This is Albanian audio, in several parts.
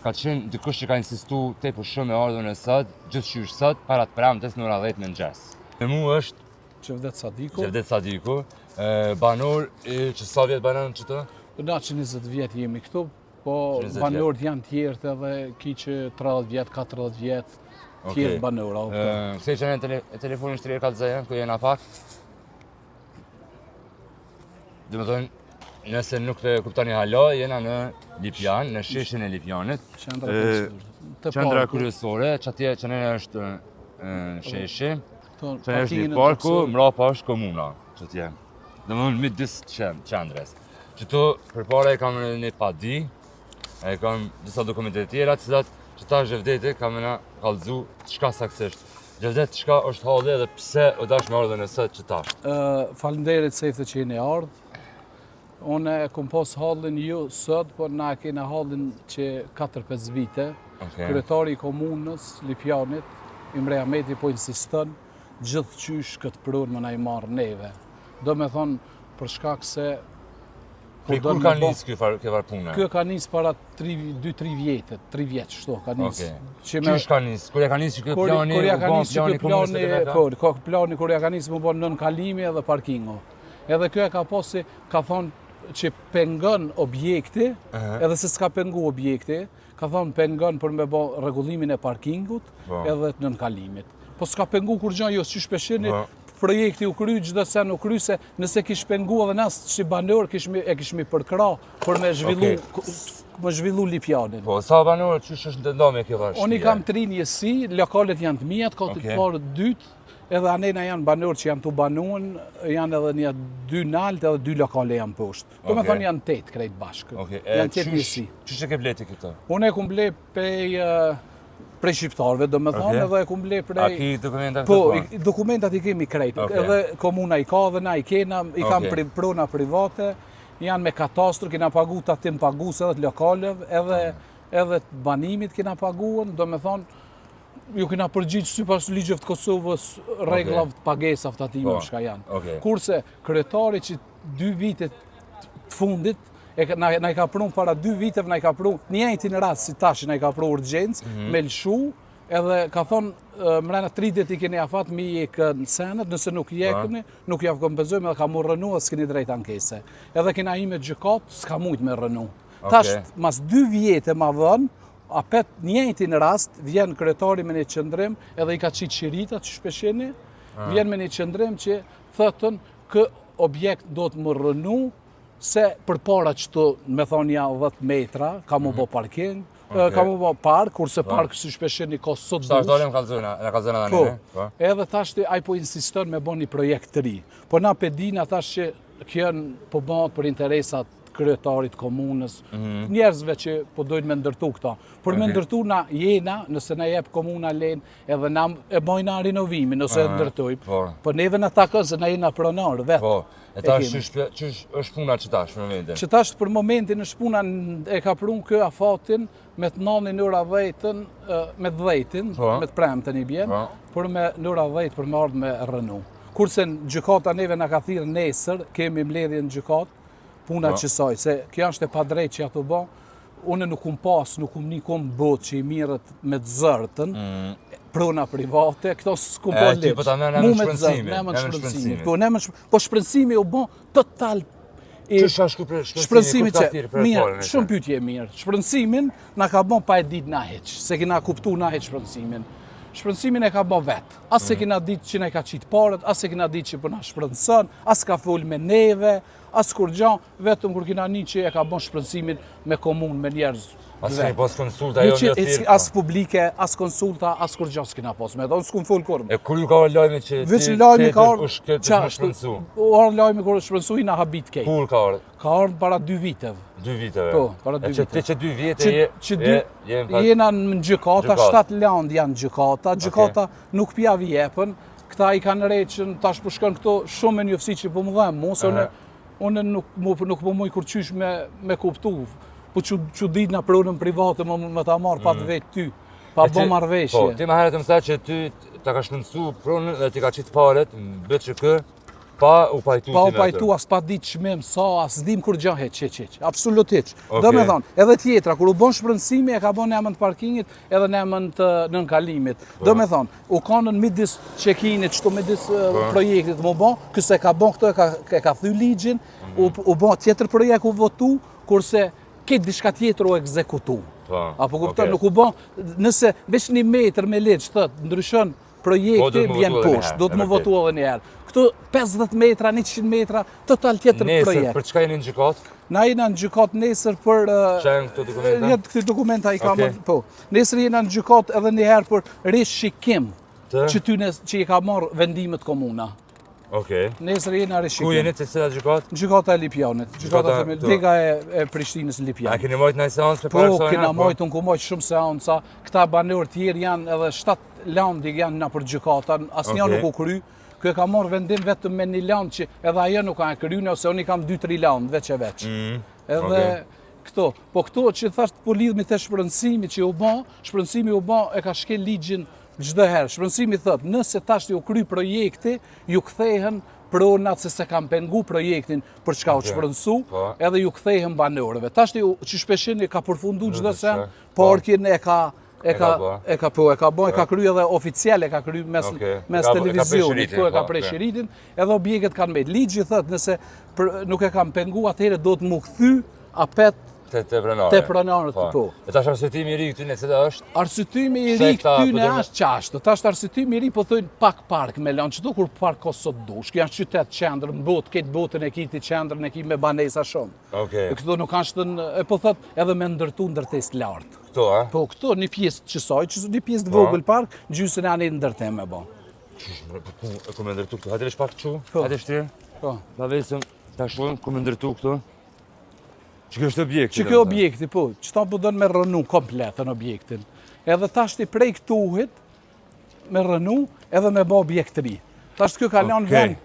ka qenë dikush që ka insistu tepër shumë me ardhur në sot, gjithqysh sot, para të premtes në ora 10 në mëngjes. Me mu është Xhevdet Sadiku. Xhevdet Sadiku, banor i që sa vjet banon qëtu? Na që 20 vjet jemi këtu, po banorët janë tjerët edhe ki që 30 vjet, 40 vjet, tjerë banorë. Këse që në telefonin shtrirë ka të zëjën, ku jena pak? Dhe me thonë, nëse nuk e kuptoni hala, jena në Lipjan, në sheshin e Lipjanit. Qendra kryesore, që atje që në është sheshi, që në është një parku, mrapa është komuna, që atje. Dhe me thonë, midis qendrës. Qëtu, përpara e kam një padi, e kam disa dokumente tjera, të cilat që tash Xhevdeti ka me na kallëzu çka saktësisht. Xhevdet, çka është halli edhe pse u dash me ardhë në sot që tash? Faleminderit Sejfe që jeni ardhë. Unë e kom pas hallin ju sot, por na e kena hallin që 4-5 vite. Okay. Kryetari i komunës, Lipjanit, Imre Ahmeti po insiston gjithqysh këtë pronë me na i marrë neve. Do me thonë, për shkak se Po kur ka nis ky far kjo far pune? Kjo ka nis para 2-3 vjetë, 3 vjet shto ka nis. Okej. Qysh ka nis? Kur ja ka nis ky plani? Kur ja ka nis ky plani, po, ka plani kur ja ka nis m'u bë nënkalimi edhe parkingu. Edhe kjo e ka pasi ka thonë që pengon objekti, edhe se s'ka pengu objekti, ka thonë pengon për me bë rregullimin e parkingut po. edhe të nënkalimit. Po s'ka pengu kurgjo, jo, qysh pe shihni, po. projekti u kry, çdo sen u kry, se nëse kish pengu edhe na si banor, kishmi, e kishmi përkrah për me zhvillu, okay. me zhvillu Lipjanin. Po, sa banor, qysh është ndë me kjo vashtë? Unë i kam tri njësi, lokalet janë të mijat, ka të okay. parë dytë, edhe anena janë banor që janë tu banuan, janë edhe një dy nalt edhe dy lokale janë poshtë. Okay. Do me thonë janë tetë krejt bashkë. Okay. janë tetë njësi. Qysh e ke ble ti këtë? Unë e kum ble prej prej shqiptarëve, do me thonë, edhe e kum ble prej... A ki dokumentat? Po, dokumentat i kemi krejt, edhe komuna i ka dhe na i kena, i kam prona private, janë me katastër, kena pagu tatim pagus edhe të lokaleve, edhe, edhe të banimit kena paguën, do me thonë, ju kena përgjigj sipas ligjeve të Kosovës, rregullave të pagesave tatimeve po, çka janë. Kurse, kryetari që dy vitet të fundit, e na, na i ka pru para dy viteve, na i ka pru njëjtin rast si tash na i ka pru urgjencë, mm -hmm. me lëshu, edhe ka thonë mrena 3 ditë i keni afat mi hjek senet, nëse nuk i hjekni, nuk jav kompenzojmë edhe ka mu rrënu dhe s'keni drejt ankese. Edhe kena hi me gjykatë, s'ka mujt me rrënu. Okay. Tash, mas dy vjete ma vonë, apet njëjtin rast, vjen kryetari me një qëndrim, edhe i ka qitë shirita që pe shihni, ah. vjen me një qëndrim që thotën kë objekt do të më rrënu, se përpara qëtu, me thonë ja 10 metra, ka mu mhm. bo parking, okay. ka mu bo park, kurse po. park si pe shihni ka sot dush. Sa është dalim kallzona, na kallzona tani, po. po. Edhe tash ai po insiston me bo një projekt të ri. Po na pe dina tash që kjo po bëhet për interesat kryetarit komunës, mm -hmm. njerëzve që po dojnë me ndërtu këta. Për me ndërtu na jena, nëse na jep komuna len, edhe na e bojna rinovimin, nëse e ndërtojmë. Po. po neve na takon se na jena pronar vetë. Po. E tash qysh qysh është puna që tash për momentin? Që tash për momentin është puna e ka prun kë afatin me të nanin në ora dhejtën, me të dhejtin, po. me të premten i bjen, po. për me në ora dhejt për me ardhë me rrënu. Kurse në gjykata neve na ka thirrë nesër, kemi mbledhje në gjykatë, puna po. qësaj, se kjo është e padrejtë që ato bo, unë nuk kum pas, nuk kum ni kum botë që i mirret me të zërtën, mm. prona private, këto s'kum po leq. Po ta merr në shpronësimin. Në emër shpronësimit. Po në emër po shpronësimi u bë total i Qysh ka shku për shpronësimin? Shpronësimi që mirë, shumë pyetje e mirë. Shpronësimin na ka bë pa e ditë na hiç, s'e kena kuptu na hiç shpronësimin. Shpronësimin e ka bë vet. As se mm. kena ditë që na i ka qitë paret, as se kena ditë që po na shpronëson, as ka fol me neve, as kurgjo, vetëm kur kena ni që e ka bën shpronësimin me komunë, me njerëz. As keni pas konsulta, jo një thirrë. As publike, as konsulta, as kurgjo s'kena pas. Me thonë s'kum fol kurrë. E kur ju ka ardhur lajmi që ti lajmi ka ardhur, është këtë të shpronësu? U ardh lajmi kur është shpronësu i na habit kejt. Kur ka ardhur? Ka ardhur para dy viteve. Dy viteve. Po, para dy viteve. E që ti që dy vite je që dy jena në gjykata, shtatë landë janë gjykata, gjykata nuk p'jav jepën, këta i kanë re që tash po shkon këto shumë me njofsi që po më dhem mu, se unë, unë nuk, nuk po muj kurqysh me, me kuptu, po që, që dit na pronën private më, më ta marrë pa të mm. vetë ty, pa bo marrëveshje. Po, ti ma herët më tha që ty ta ka shpronësu pronën dhe ti ka qitë paret në BQK. Pa u pajtu Pa u pajtu, as pa ditë çmim, sa, as dim kurgja hiç, hiç, hiç. Absolut hiç. Okay. Do me thonë, edhe tjetra, kur u bon shpronësimi, e ka bon në emën të parkingit edhe në emën të nënkalimit. Po. Do me thonë, u kanën midis check-init, qëtu midis Po. projektit mu bon, ky s'e ka bon këto, e ka, e ka thy ligjin, u, Mhm. u bon tjetër projekt u votu, kurse këtë diçka tjetër u ekzekutu. Po, A po kupton, okay. nuk u bon, nëse veç një metër me ligj, thot, ndryshon Po, projekti, duhet mu vjen votu edhe poshtë, një do të herë, më e votu edhe një herë. Këtu 50 metra, 100 metra, total tjetër Nesër, projekt. për çka jeni në gjykatë? Na jena në gjykatë nesër për... Qa janë këto dokumenta? Jetë këto dokumenta i kam, Okej. po. Nesër jena në gjykatë edhe një herë për rishikim Të? që tyne që i ka marrë vendimet komuna. Okej. Nesër jena rishikim. Ku jeni te cila gjykatë? Gjykata e Lipjanit, gjykata Gjykata- themel, po. dega e, e Prishtinës në Lipjan. A keni majtë në seancë për Po, para kësaj? kena majtë, unë ku majtë shumë seanca, këta banorë tjerë janë edhe 7 landi janë në për gjykata, asnjë Okej. nuk u kry. Ky e ka marrë vendim vetëm me një landë që edhe ajo nuk ka e kryer, ose unë i kam 2-3 landë veç e veç. Edhe Mm, okej. këto, po këto që thash po lidhmi te shpronësimi që u bë, shpronësimi u bë e ka shkel ligjin çdo herë. Shpronësimi thot, nëse tash u kry projekti, ju kthehen pronat se se kanë pengu projektin për çka u Okej. shpronësu, Po. edhe ju kthehen banorëve. Tash që shpeshini ka përfundu çdo sen, çka, po. parkin e ka e ka ka ba. e ka po e ka bë, e ka kry edhe oficial e ka kry mes Okej. mes E ka- e ka prej televizionit, shiritin, po e ka po, prej okej. shiritin, edhe objektet kanë mbet. Ligji thot nëse për, nuk e kanë pengu atëherë duhet mu kthy apet Te, te pronarët. Te pronarët, po. E tash arsyetimi i ri këty në cila është? Arsyetimi i Pse ri këta këty në po dojnë- është qashtu. Tash arsyetimi i ri po thojnë pak park me lanë, çdo kur park ka sot dush. Kjo janë qytet qendër, në botë, këtë botën e ki ti qendrën e ki me banesa shumë. Okej. E këto nuk kanë shtën, e po thot edhe me ndërtu ndërtesë lartë. Këto, a? Po këto një pjesë qësaj, që një pjesë të Po. vogël park, gjysën e anë ndërtim me bo. Qysh, mre, po ku, e ku me ndërtu këtu? Hajde veç pak çu, Po. hajde shtirë. Po. Ta vesim, ta shohim ku me ndërtu këtu. Që kjo është objekti? Që kjo objekti, po, që ta po don me rrënu komplet në objektin. Edhe tash ti prej këtuhit me rrënu edhe me bë objekt të ri. Tash kjo ka lënë Okej. vend,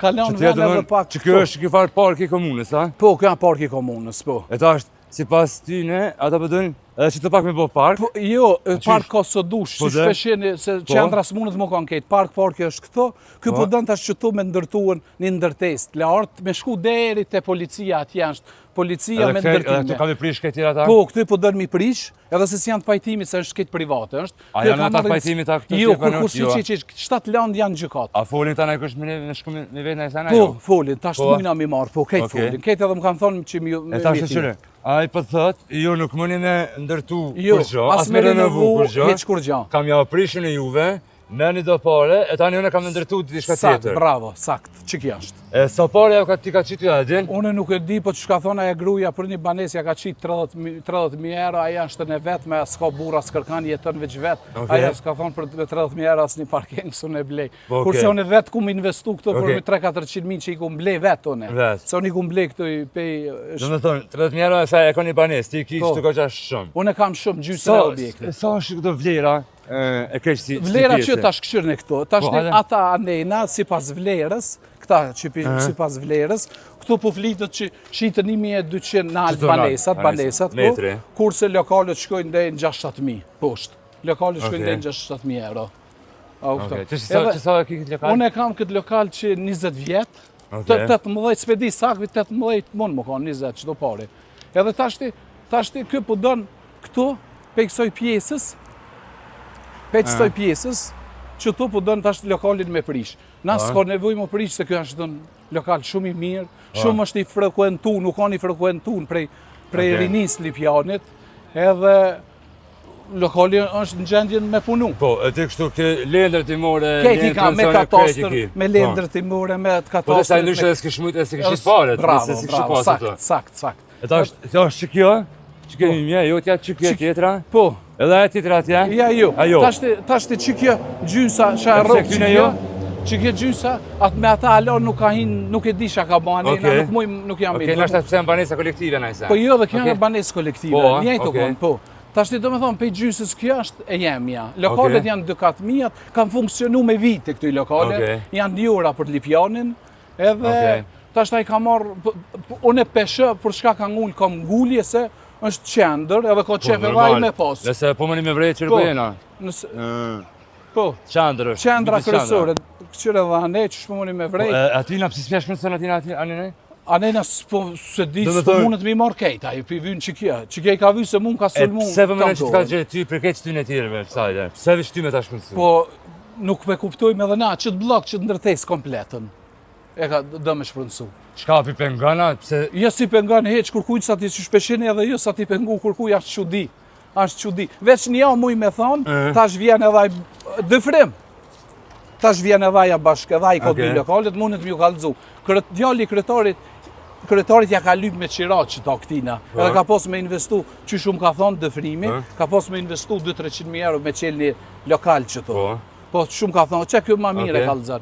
ka lënë vend edhe pak. Që kjo është kjo farë parki i komunës, a? Po, kjo janë parki i komunës, po. E tash, sipas tyne, ata po dojnë edhe që të pak me bo park. Po, jo, qysh? park ka sot dush, Po si dhe? shpeshini, se Po. qendra s'mundet më kanë ketë, park, parki është këto, ky Po. po don tash që tu me ndërtuan një ndërtesë të lartë, me shku deri te policia atje është, policia Edhe me këte- edhe këtu ndërtime. ka me prish këtë tjera ata? Po, këtu po dërë mi prish, edhe se si janë të pajtimit, se është këtë private, është. A Kjo janë ka ata të marrë- pajtimit, a këto Jo, tjerë kur kanë kur si jo, a? që që shtatë landë janë gjykatë. A folin ta në kush me me shku me me vetë në sana Po, jo? folin, tash Po. mujna mi marrë, po, kejt Okej. folin. Kejt edhe më kanë thonë që mi... E tash e qyre, ai po thot, jo nuk mundi me ndërtu Jo, kurrgjë, as me renovu, kurrgjë. hiç kurrgjë. Kam ja prishën e juve, merrni do pare, e tani unë kam me ndërtu diçka Sakt, tjetër. bravo, sakt, që kjo është. E sa pare ja ka ti ka qitu ja, e din? Unë nuk e di, po që ka thonë aja gruja për një banesë, ja ka qitë 30.000 30.000 euro, aja është në vetme, as ka burra, as kërkan, jetën veç vetë. Okej. Aja s'ka thonë për 30.000 euro as një parking s'unë e blej. Po, okej. Kurse unë vetë kum investu këto për Okej. me 3-400 mijë që i kum blej vetë unë. Vet. Se unë i kum blej këto i pej... Do të thonë, 30.000 euro sa e ka një banesë, ti i ki Po. këtu ka shumë. Unë e kam shumë gjysën Sa e objektit. sa është këto vlera e, e keq si si Vlera pjese? që tash këshyrën e këto, tash Po, ne hajde. ata anena sipas vlerës, këta që pi, sipas vlerës, këtu po flitet që shitën 1200 në altë Qëto nalt, banesat, banesat, banesat, metri. po, kurse lokalet shkojnë deri në 6-7 poshtë. Lokalet shkojnë Okej. deri në 6-7 euro. A u kupton? Okej, që sa Edhe që sa e ki këtë lokal? Unë e kam këtë lokal që 20 vjet, Okej. të 18, s'pe di saktë, 18 mund më kanë 20 çdo pare. Edhe tashti, tashti ky po don këtu pe kësaj pjesës, pe kësaj pjesës, që tu po don tash lokalin me prish. Na s'ka nevojë më prish se ky është don lokal shumë i mirë, shumë është i frekuentu, nuk ka një frekuentun prej prej Okej. rinisë Lipjanit, edhe lokali është në gjendjen me punu. Po, e ti kështu ke leje ndërtimore, Kejt i leje ka me pensione, krejt i katastër, ki. me Po. leje ndërtimore, me të Po dhe sa katastër. ndryshe me- e s'kish mujt, e s'kish shit paret, Bravo, nëse s'kish bravo, pas sakt, ato. sakt, sakt. E tash, kjo është që kjo, që kjo një mje, jo tja që kjo Që- tjetra, Po, edhe ajo tjetra atje. ja jo. Ajo. Tashti, tashti që kjo gjysa, që e E pse rrok që këtyne kjo, jo? që kjo gjysa, atë me ata alo nuk ka hin, nuk e di çka ka bën, Okej. nuk muj, nuk jam i Okej, informuar. ndoshta pse janë banesa kolektive na Po jo, dhe kjo Okej. janë banesë kolektive, Po, a? njëjtë u Okej. kon, po. Tashti do me thonë, pej gjysës kjo është e jemja. Lokalet Okej. janë dy katëmijat, kanë funksionu me vite këto lokale, Okej. janë njëra për Lipjanin, edhe Okej. tash ai ka marrë, po- po- unë e peshë për shka ka ngul, kam ngulje se është qendër, edhe ka qef edhe ai me pas. Nëse po mëni me vrejt që Po. po jena. Nëse, Ë, po, Qendër është. qendra midis qendra. kryesore. Këqyre dhe anej, që shpëmoni me Po, vrejt. e, aty na pse s'pja shpronëson aty na aty anë ne? Anej na s'po, se di, Do me s'po thonë- mundet me i marrë kejt, ai pi vyn që kjo. Që kjo i ka vy se mu më ka E sulmu. pse po mendon që të ka tanë gjetë ty për keq ty në tjerëve kësaj dhe? Pse veç ty me ta shpronësu? Po, nuk pe kuptojmë edhe na, që të blok, që të ndërtes kompletën. E ka do me shpronësu. Çka pi pengana, pse Jo si pengon hiç kurkujt sa ti që shpeshini edhe jo sa ti pengu kurkuj është çudi. Është çudi. Veç një javë muj me thonë, E. tash vjen edhe ai dëfrim. Tash vjen edhe aja bashkë, edhe ai ka Okej. dy lokalet, mundet m'ju kallëzu. Krye djali i kryetarit kryetarit ja ka lyp me qira që ta këtina. Po. Edhe ka pas me investu, që shumë ka thonë dëfrimi, Po. ka pas me investu 2-300 mijë euro me qel një lokal që to. Po. Po shumë ka thonë, që kjo ma mirë Okej. e kallëzon.